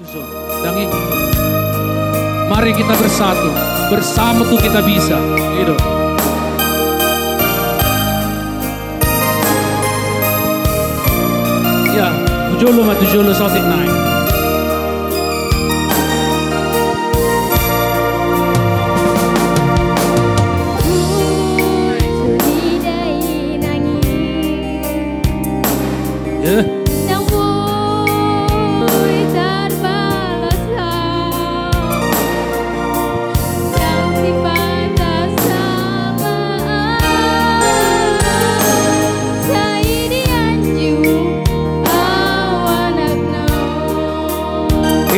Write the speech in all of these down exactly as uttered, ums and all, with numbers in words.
Dang i. Mari kita bersatu, bersama tu kita bisa. I do. Ya, tu jolo ma, tu jolo saotik nai. Eh.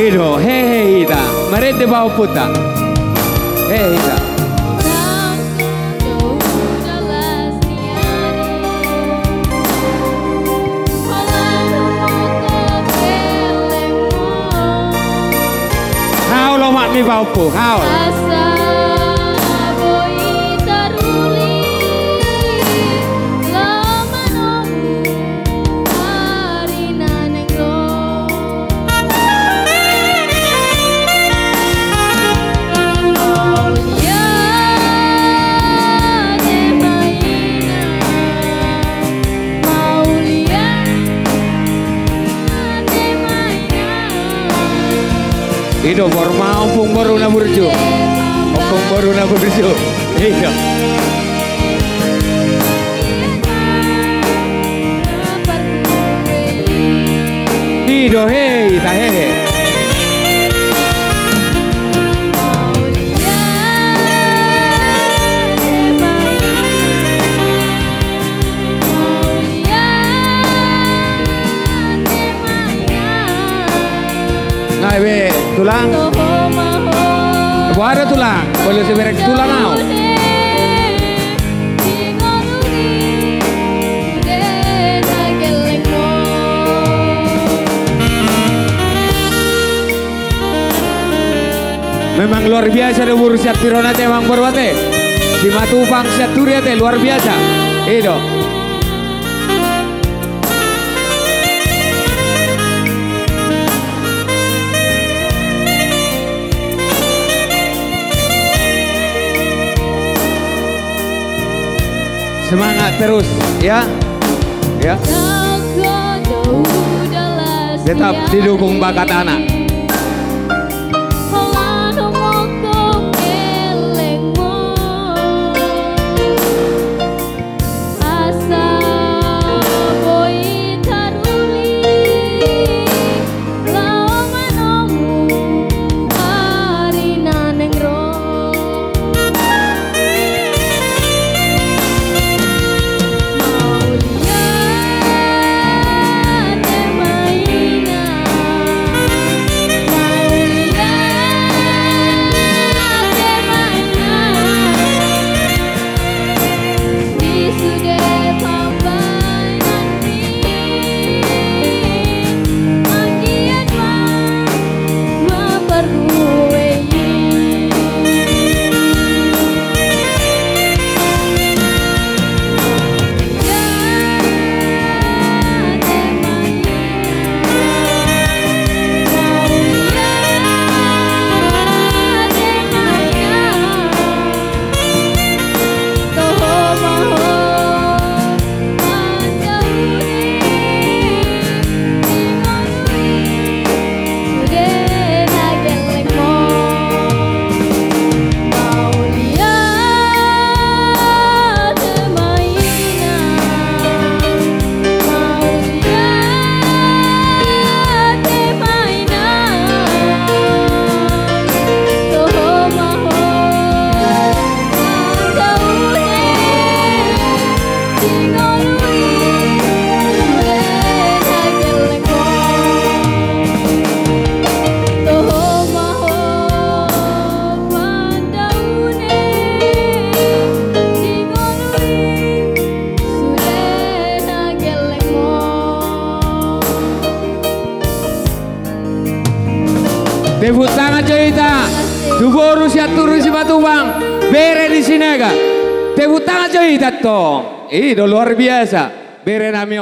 I do, hehe hita. Marende pahompunta. Hehe hita. Haol omak ni pahompu, haol. I do, boru ma, ompung boru na burju. Ompung boru na burju. I do. I do, hehe hita, hehe. Nga be, tulang. Boha do, tulang? Bolo sibereng tulang au. Memang luar biasa do boru Sianturi on ate, amang boru ate. Simatupang Sianturi ate, luar biasa. I do. Semangat terus, ya. Ya. Tetap didukung bakat anak. Tepuk tangan jo hita tu boru Sianturi Simatupang, bere ni Sinaga. Tepuk tangan jo hita tong. I do, luar biasa. Bere nami on.